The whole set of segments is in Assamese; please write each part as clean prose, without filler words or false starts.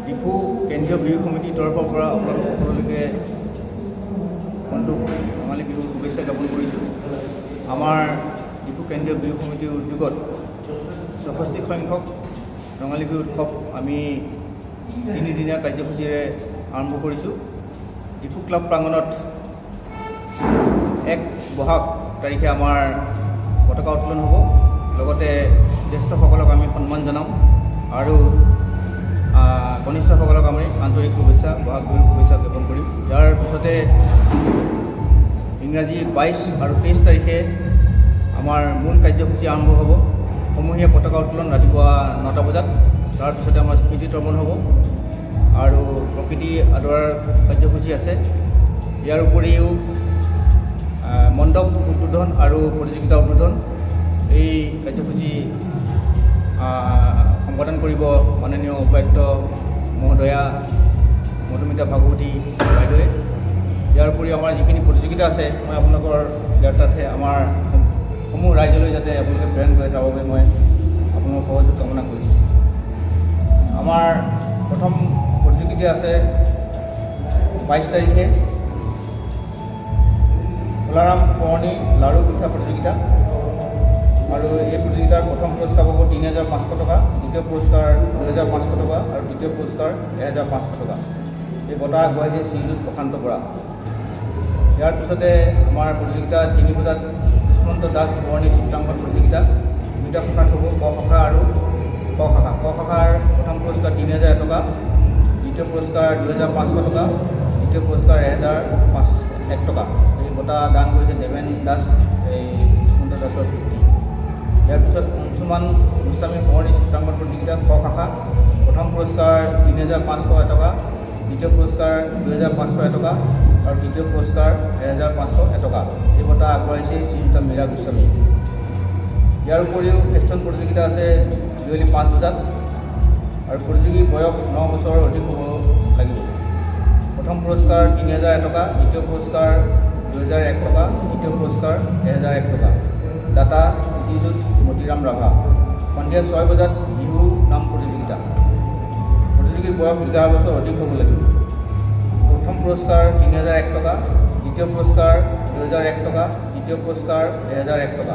ডিফু কেন্দ্ৰীয় বিহু সমিতিৰ তৰফৰ পৰা আপোনালোক সকলোলৈকে আগন্তুক ৰঙালী বিহুৰ শুভেচ্ছা জ্ঞাপন কৰিছোঁ। আমাৰ ডিফু কেন্দ্ৰীয় বিহু সমিতিৰ উদ্যোগত 64 সংখ্যক ৰঙালী বিহু উৎসৱ আমি তিনিদিনীয়া কাৰ্যসূচীৰে আৰম্ভ কৰিছোঁ। ডিফু ক্লাব প্ৰাংগণত 1 বহাগ তাৰিখে আমাৰ পতাকা উত্তোলন হ'ব। লগতে জ্যেষ্ঠসকলক আমি সন্মান জনাম আৰু কনিষ্ঠসকলক আমি আন্তৰিক শুভেচ্ছা, বহাগ বিহুৰ শুভেচ্ছা জ্ঞাপন কৰিম। ইয়াৰ পিছতে ইংৰাজী 22 আৰু 23 তাৰিখে আমাৰ মূল কাৰ্যসূচী আৰম্ভ হ'ব। সমূহীয়া পতাকা উত্তোলন ৰাতিপুৱা 9টা বজাত। তাৰপিছতে আমাৰ স্মৃতি তৰ্পণ হ'ব আৰু প্ৰকৃতি আদৰাৰ কাৰ্যসূচী আছে। ইয়াৰ উপৰিও মণ্ডপ উদ্বোধন আৰু প্ৰতিযোগিতা উদ্বোধন, এই কাৰ্যসূচী সম্পাদন কৰিব মাননীয় উপায়ুক্ত মহোদয়া মধুমিতা ভাগৱতী বাইদেৱে। ইয়াৰ উপৰিও আমাৰ যিখিনি প্ৰতিযোগিতা আছে, মই আপোনালোকৰ জ্ঞাতাৰ্থে আমাৰ সমূহ ৰাইজলৈ যাতে আপোনালোকে প্ৰেৰণ কৰে, তাৰ বাবে মই আপোনালোকৰ সহযোগ কামনা কৰিছোঁ। আমাৰ প্ৰথম প্ৰতিযোগিতা আছে 22 তাৰিখে ভোলাৰাম সোঁৱৰণী লাড়ু পিঠা প্ৰতিযোগিতা আৰু এই প্ৰতিযোগিতাৰ প্ৰথম পুৰস্কাৰ পাব 3500 টকা, দ্বিতীয় পুৰস্কাৰ 2500 টকা আৰু তৃতীয় পুৰস্কাৰ 1500 টকা। এই বঁটা আগবঢ়াইছে শ্ৰীযুত প্ৰশান্ত বৰা। ইয়াৰ পিছতে আমাৰ প্ৰতিযোগিতা 3 বজাত দুষ্মন্ত দাস সোঁৱৰণী চিত্ৰাংকন প্ৰতিযোগিতা। দুটা শাখাত হ'ব, ক শাখা আৰু খ শাখা। ক শাখাৰ প্ৰথম পুৰস্কাৰ 3001 টকা, দ্বিতীয় পুৰস্কাৰ 2500 টকা, তৃতীয় পুৰস্কাৰ 1005 1 টকা। এই বঁটা দান কৰিছে দেৱেন দাস, এই দুষ্মন্ত দাসৰ পিতৃ। ইয়াৰ পিছত অংশুমান গোস্বামী সোঁৱৰণী চিত্ৰাংকন প্ৰতিযোগিতা, খ শাখা, প্ৰথম পুৰস্কাৰ 3501 টকা, দ্বিতীয় পুৰস্কাৰ 2501 টকা আৰু তৃতীয় পুৰস্কাৰ 1501 টকা। এই বঁটা আগবঢ়াইছে শ্ৰীযুতা মীৰা গোস্বামী। ইয়াৰ উপৰিও ফেশ্বন প্ৰতিযোগিতা আছে বিয়লি 5 বজাত আৰু প্ৰতিযোগীৰ বয়স 9 বছৰৰ অধিক হ'ব লাগিব। প্ৰথম পুৰস্কাৰ 3001 টকা, দ্বিতীয় পুৰস্কাৰ 2001 টকা, তৃতীয় পুৰস্কাৰ 1001 টকা। দাতা শ্ৰীযুত মতিৰাম ৰাভা। সন্ধিয়া 6 বজাত বিহু নাম প্ৰতিযোগিতা। প্ৰতিযোগীৰ বয়স 11 বছৰ অধিক হ'ব লাগিব। প্ৰথম পুৰস্কাৰ 3001 টকা, দ্বিতীয় পুৰস্কাৰ 2001 টকা, তৃতীয় পুৰস্কাৰ 1001 টকা।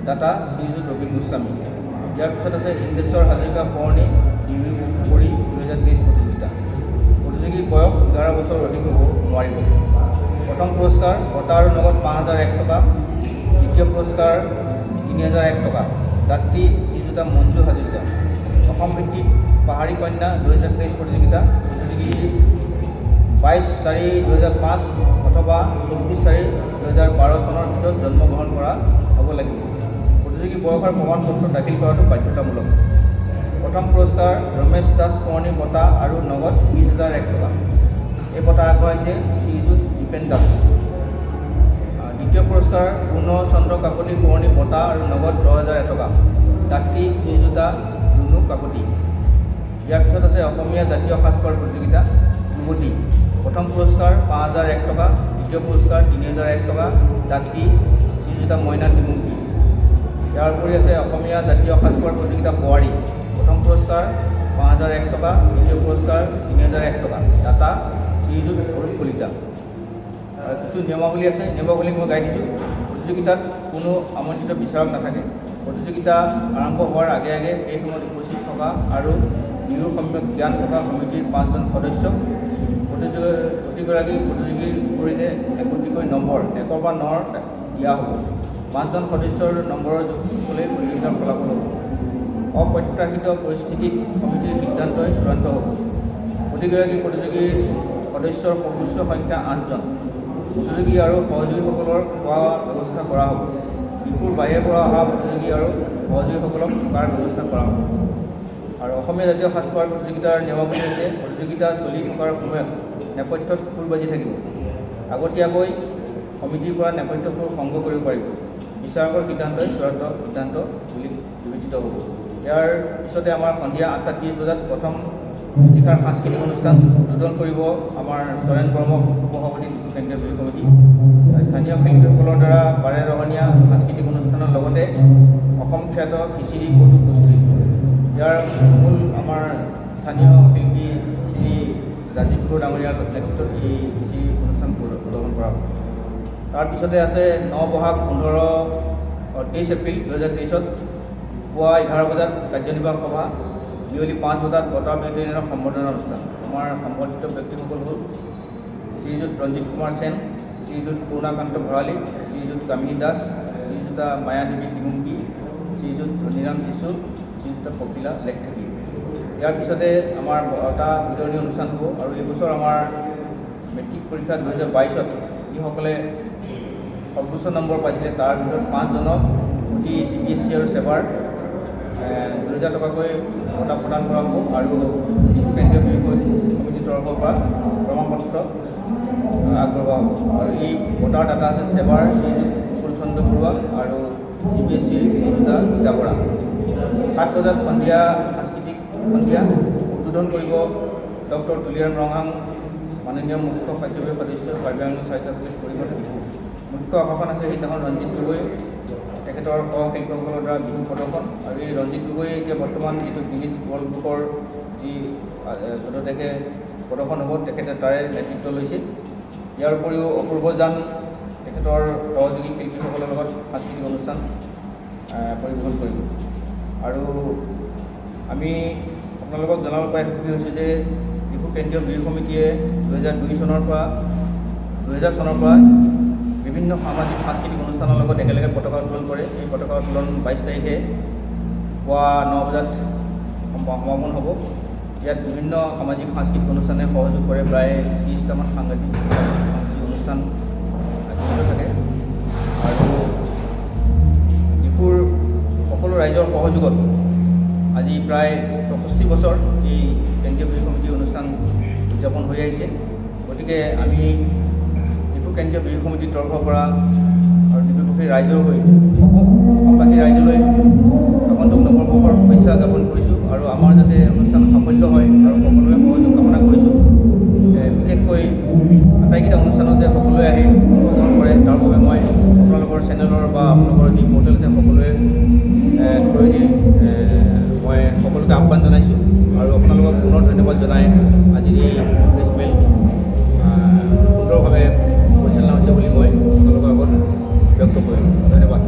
দাতা শ্ৰীযুত ৰবীন গোস্বামী। ইয়াৰ পিছত আছে ইন্দ্ৰেশ্বৰ হাজৰিকা সোঁৱৰণী বিহু কৰি 2023 প্ৰতিযোগিতা। প্ৰতিযোগীৰ বয়স 11 বছৰ অধিক হ'ব নোৱাৰিব। প্ৰথম পুৰস্কাৰ বঁটা আৰু নগদ 5001 টকা, দ্বিতীয় পুৰস্কাৰ 3001 টকা। দাত্ৰী শ্ৰীযুতা মঞ্জু হাজৰিকা। অসম ভিত্তিত পাহাৰী কন্যা 2023 প্ৰতিযোগিতা। প্ৰতিযোগী 22/4/2005 অথবা 24/4/2012 চনৰ ভিতৰত জন্মগ্ৰহণ কৰা হ'ব লাগিব। প্ৰতিযোগী বয়সৰ প্ৰমাণ পত্ৰ দাখিল কৰাটো বাধ্যতামূলক। প্ৰথম পুৰস্কাৰ ৰমেশ দাস সোঁৱৰণী বঁটা আৰু নগদ 20,001 টকা। এই বঁটা আগবঢ়াইছে শ্ৰীযুত দীপেন দাস। দ্বিতীয় পুৰস্কাৰ পূৰ্ণচন্দ্ৰ কাকতি সোঁৱৰণী বঁটা আৰু নগদ 10,001 টকা। দাত্ৰী শ্ৰীযুতা ৰুণু কাকতি। ইয়াৰ পিছত আছে অসমীয়া জাতীয় সাজপাৰ প্ৰতিযোগিতা, যুৱতী। প্ৰথম পুৰস্কাৰ 5001 টকা, দ্বিতীয় পুৰস্কাৰ 3001 টকা। দাত্ৰী শ্ৰীযুতা মইনা তিমুংপী। ইয়াৰ উপৰি আছে অসমীয়া জাতীয় সাজপাৰ প্ৰতিযোগিতা, বোৱাৰী। প্ৰথম পুৰস্কাৰ 5001 টকা, দ্বিতীয় পুৰস্কাৰ 3001 টকা। দাতা শ্ৰীযুত অৰূপ কলিতা। আৰু কিছু নিয়মাৱলী আছে, নিয়মাৱলী মই গাই দিছোঁ। প্ৰতিযোগিতাত কোনো আমন্ত্ৰিত বিচাৰক নাথাকে। প্ৰতিযোগিতা আৰম্ভ হোৱাৰ আগে আগে সেই সময়ত উপস্থিত থকা আৰু বিহুৰ সম্যক জ্ঞান থকা সমিতিৰ পাঁচজন সদস্যক প্ৰতিগৰাকী প্ৰতিযোগীৰ বিপৰীতে একোটিকৈ নম্বৰ 1ৰ পৰা 9ৰ দিয়া হ'ব। পাঁচজন সদস্যৰ নম্বৰৰ যোগফলেই প্ৰতিযোগিতাৰ ফলাফল হ'ব। অপ্ৰত্যাশিত পৰিস্থিতিত সমিতিৰ সিদ্ধান্তই চূড়ান্ত হ'ব। প্ৰতিগৰাকী প্ৰতিযোগীৰ সদস্যৰ সৰ্বোচ্চ সংখ্যা আঠজন। প্ৰতিযোগী আৰু সহযোগীসকলৰ খোৱা ব্যৱস্থা কৰা হ'ব। ডিফুৰ বাহিৰৰ পৰা অহা প্ৰতিযোগী আৰু সহযোগীসকলক থকাৰ ব্যৱস্থা কৰা হ'ব। আৰু অসমীয়া জাতীয় সাজপাৰ প্ৰতিযোগিতাৰ নিয়মাৱলী হৈছে, প্ৰতিযোগিতা চলি থকাৰ সময়ত নেপথ্যত সুৰ বাজি থাকিব। আগতীয়াকৈ সমিতিৰ পৰা নেপথ্য সুৰ সংগ্ৰহ কৰিব পাৰিব। বিচাৰকৰ সিদ্ধান্তই চূড়ান্ত সিদ্ধান্ত বুলি বিবেচিত হ'ব। ইয়াৰ পিছতে আমাৰ সন্ধিয়া 8টা 30 বজাত প্ৰথম নিশাৰ সাংস্কৃতিক অনুষ্ঠান উদ্বোধন কৰিব আমাৰ চয়ন বৰ্ম, উপসভাপতি, ডিফু কেন্দ্ৰীয় বিহু সমিতি। স্থানীয় শিল্পীসকলৰ দ্বাৰা বাৰেৰহণীয়া সাংস্কৃতিক অনুষ্ঠানৰ লগতে অসম খ্যাত খিচিৰি কৌতুক গোষ্ঠী। ইয়াৰ মূল আমাৰ স্থানীয় শিল্পী শ্ৰী ৰাজীৱ বড়ো ডাঙৰীয়াৰ নেতৃত্বত এই কৃষি অনুষ্ঠান প্ৰদৰ্শন কৰা হ'ব। তাৰপিছতে আছে 9 বহাগ 23 এপ্ৰিল 2023ত পুৱা 11 বজাত কাৰ্যনিৰ্বাহক সভা, বিয়লি 5 বজাত বঁটা বিতৰণৰ সম্বৰ্ধনা অনুষ্ঠান। আমাৰ সম্বৰ্ধিত ব্যক্তিসকল হ'ল শ্ৰীযুত ৰঞ্জিত কুমাৰ সেন, শ্ৰীযুত পূৰ্ণাকান্ত ভৰালী, শ্ৰীযুত কামিনী দাস, শ্ৰীযুতা মায়াদেৱী তিমুংকী, শ্ৰীযুত ধনীৰাম যিশু, শ্ৰীযুতা পখিলা লেখথাকী। ইয়াৰ পিছতে আমাৰ বঁটা বিতৰণী অনুষ্ঠান হ'ব আৰু এইবছৰ আমাৰ মেট্ৰিক পৰীক্ষা 2022ত যিসকলে সৰ্বোচ্চ নম্বৰ পাইছিলে, তাৰ ভিতৰত পাঁচজনক প্ৰতি চিবিএছচি আৰু ছেবাৰ 2000 টকাকৈ বঁটা প্ৰদান কৰা হ'ব আৰু কেন্দ্ৰীয় বিহু সমিতিৰ তৰফৰ পৰা প্ৰমাণপত্ৰ আগবঢ়োৱা হ'ব। আৰু এই বঁটাৰ দাতা আছে ছেবাৰ শ্ৰীযুত ফুলচন্দ্ৰ বৰুৱা আৰু চিবিএছচিৰ শ্ৰীযুতা গীতা বৰা। 7 বজাত সন্ধিয়া সাংস্কৃতিক সন্ধিয়া উদ্বোধন কৰিব ডক্টৰ তুলিৰাম ৰংহাং, মাননীয় মুখ্য কাৰ্যবাহী সদস্য, কাৰ্বি আংলং স্বায়ত্তশাসিত পৰিষদ, ডিফু। মুখ্য আকৰ্ষণ আছে সেইদিনাখন ৰঞ্জিত গগৈ, তেখেতৰ সহশিল্পীসকলৰ দ্বাৰা বিহু প্ৰদৰ্শন। আৰু এই ৰঞ্জিত গগৈ এতিয়া বৰ্তমান যিটো গিনিজ ৱৰ্ল্ড বুকৰ যি 14 তাৰিখে প্ৰদৰ্শন হ'ব, তেখেতে তাৰে নেতৃত্ব লৈছে। ইয়াৰ উপৰিও অপূৰ্ব জান, তেখেতৰ সহযোগী শিল্পীসকলৰ লগত সাংস্কৃতিক অনুষ্ঠান পৰিৱেশন কৰিব। আৰু আমি আপোনালোকক জনাব পাই সুখী হৈছোঁ যে ডিফু কেন্দ্ৰীয় বিহু সমিতিয়ে 2002 চনৰ পৰা, 2000 চনৰ পৰা বিভিন্ন সামাজিক সাংস্কৃতিক অনুষ্ঠানৰ লগত একেলগে পতাকা উত্তোলন কৰে। এই পতাকা উত্তোলন 22 তাৰিখে পুৱা 9 বজাত সমাপন হ'ব। ইয়াত বিভিন্ন সামাজিক সাংস্কৃতিক অনুষ্ঠানে সহযোগ কৰে। প্ৰায় 30টামান সাংঘাতিক সাংস্কৃতিক অনুষ্ঠান জড়িত থাকে। আৰু ডিফুৰ সকলো ৰাইজৰ সহযোগত আজি প্ৰায় 64 বছৰ এই কেন্দ্ৰীয় বিহু সমিতিৰ অনুষ্ঠান উদযাপন হৈ আহিছে। গতিকে আমি ডিফু কেন্দ্ৰীয় বিহু সমিতিৰ তৰফৰ পৰা আৰু ডিফুবাসী ৰাইজৰ হৈ অসমবাসী ৰাইজলৈ আগন্তুক নৱবৰ্ষৰ শুভেচ্ছা জ্ঞাপন কৰিছোঁ আৰু আমাৰ যাতে অনুষ্ঠান সাফল্য হয় আৰু সকলোৰে সহযোগ কামনা কৰিছোঁ। বিশেষকৈ আটাইকেইটা অনুষ্ঠানত যে সকলোৱে আহি অংশগ্ৰহণ কৰে, তাৰ বাবে মই আপোনালোকৰ চেনেলৰ বা আপোনালোকৰ যি পৰ্টেল আছে, সকলোৱে থ্ৰুৱেদি মই সকলোকে আহ্বান জনাইছোঁ। আৰু আপোনালোকক পুনৰ ধন্যবাদ জনাই আজিৰ এই প্ৰেছ মেল সুন্দৰভাৱে পৰিচালনা হৈছে বুলি মই আপোনালোকৰ আগত ব্যক্ত কৰিলোঁ। ধন্যবাদ।